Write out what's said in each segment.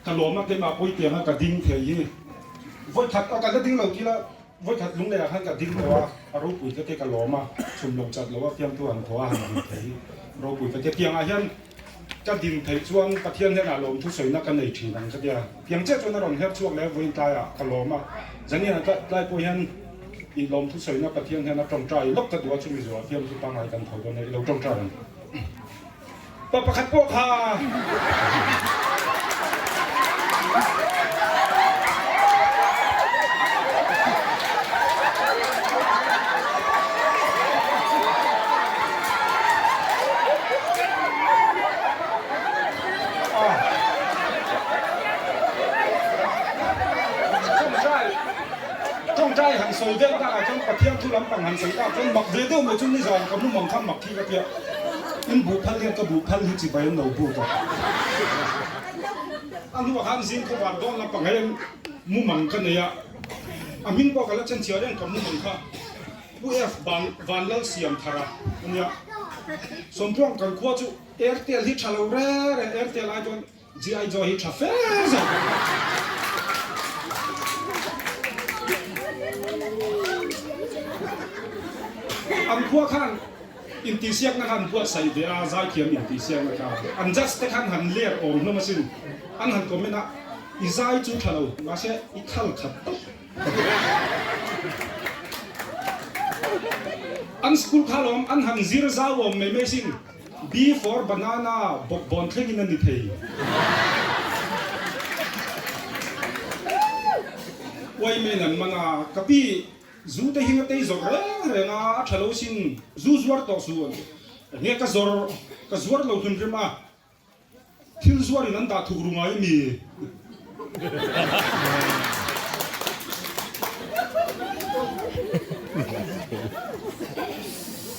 Ka lawm a keimah pawi tiang a ka ding thei hi vawikhat a ka la ding lo tila vawikhat lunglei ah khan ka ding tawh a, a ropui ka te ka lawm a, chhum lo chat lo a fiamthu han thaw a han din thei hi ropui ka tia. Tiang ah hian ka din theih chuan Pathian hnenah lawmthu sawina ka nei thin ang ka tia. Tiang chiah chuan a rawn her chhuak leh a vawiin tlaiah ka lawm a, zanian tlai pawh hian i lawmthu sawina Pathian hnena tawngtai lawk ka duh a chumi zawhah fiamthu pangngai kan tho dawn a i lo tawngtai ang. Pa pakhat pawh kha Tawngtai han sawi vel takah chuan Pathian thu lampang han sawi takah chuan mak ve deuh mai chu nizan ka mumang kha mak hi ka tia. In buh phal hian ka buh phal hi chibai an lo but a. A hnuah khan zing khawvar dawn lampang hian mumang ka nei a, a hming pawh ka la chhenchhiah reng ka mumang kha Pu F Vanlalsiamthara a nia. Sawmtluang kan khua chu Airtel hi tha lo re re, Airtel ai chuan GI Joe hi tha fe zawk. An khua khan intihsiakna khan buatsaih ve a, zaithiam intihsiakna kha. An judge te khan han ler awm hlawm asin. An han comment a, I zai chu tha lo, mahse i khal khat tawp. An school kha lawm an han zir zau awm mai mai sin. B for banana bawkbawn thlengin a ni thei. Uai men an man a, ka pi zu te hi nga tei zawrh reng reng a, a tha lo sin, zu zuar tawh su an ti. Enge ka zawr, ka zuar lo hlun rim a, Thil zuarin an dah thuk ru ngai mi?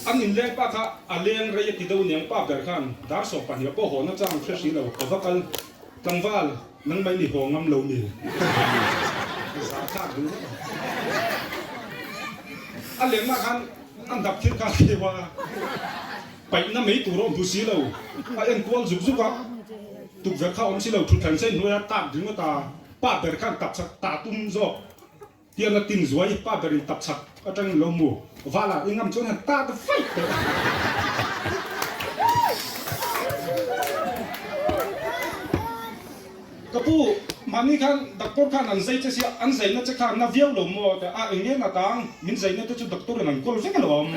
An inleng pa kha a leng rei a ti deuh niang pa ber khan dar sawm pahnih pawh haw na chang hre hri lo ka va kal tlangval nang mai ni haw ngam lo mi? Zah thlak duh vek a lenna khan an dap thil kha a theu a. Paihna mai tur a awm duh si lo, a en kual zuk zuk a, tukverh kha a awm si lo, thutthleng sen hnuaia tak ringawt a, pa ber khan tap chak ta tum zawk tian a tin zuai, pa berin tap chak atangin lo mu val a, i ngam chuan han ta ta faih teh. Ka pu, mahni khan doctor khan an zai che sia, an zaina che kha na viau lo maw? Te a, eng nge na tang, min zaina te chu doctor in an kawl vek alawm.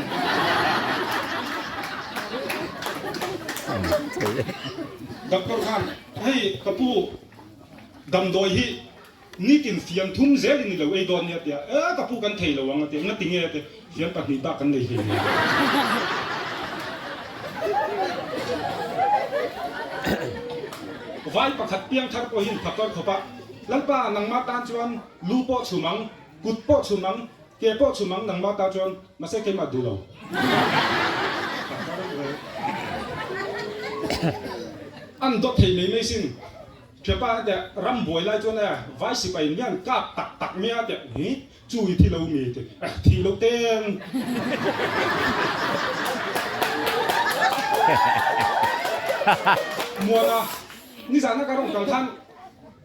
Doctor khan, hei ka pu, damdawi hi nitin fian thum zelin i lo ei dawn nia tia, e ka pu kan thei lo ang a tia, ngati nge te, fian pahnih bak kan nei hlei nia. Vai pakhat piang thar pawhin phakar khawp a, Lalpa, nangmah tan chuan lu pawh chhum ang, kut pawh chhum ang, ke pawh chhum ang nangmah tan chuan, mahse keimah duh lo. An dawt thei mai mai sin. Thianpa a teh, ram buai lai chuan e, vai sipai mian kap tak tak mai a teh, hi, Chu i thi lo mi ti eh thi lo teng. Muana, nizana ka rawn kal khan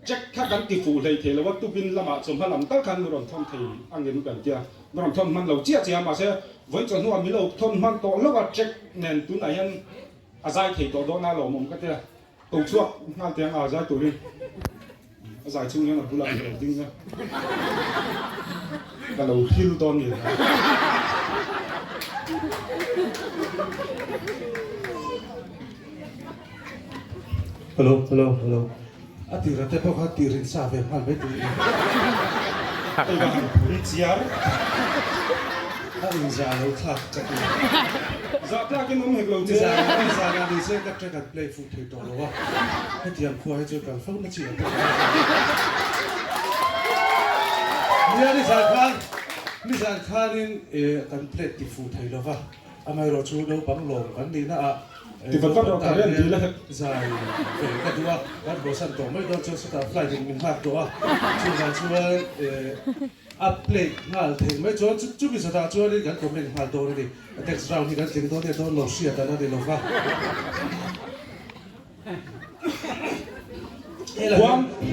Jack kha kan ti fuh hlei thei lo a, tukin lamah chawhma lam tal khan mi rawn thawn thei angin kan tia, mi rawn thawn hman lo chiah chiah a, mahse vawiin chawhnuah mi lo thawn hman tawh lo a, Jack nen tunah hian a zai thei tawh dawn a lawmawm ka tia. Ko chhuak nghal teh anga zai turin a zai chhung hian a bulah ka lo ding a, ka lo hil dawn ni. Hello, hello, hello. A tira te pawh kha tih rin sa ve nghal mai tur i. Hei va han phun chiar. A inzah lo thlak ka ti. Zah tlakin awm hek lo che. Nizan ah ni se ka track an play fuh thei tawh lo a. Hetiang khua hi chu kal fo na chi an ti tawh a. Nia nizan khan nizan khanin kan play ti fuh thei lo va. Amaherawh chu naupang lawm kan nihna ah Ti vat vat rawh ka rian dil a hek. Zai ve ka duh a, kan haw-san tawh mai dawn chuan sawtah flight in min nghak tawh a, chuvang chuan a plate nghal theih mai chuan chumi zatah chuanin kan comment nghal dawn a ni. Next round hi kan tling dawn nge dawn lo hriat an a ni lo va. Huam.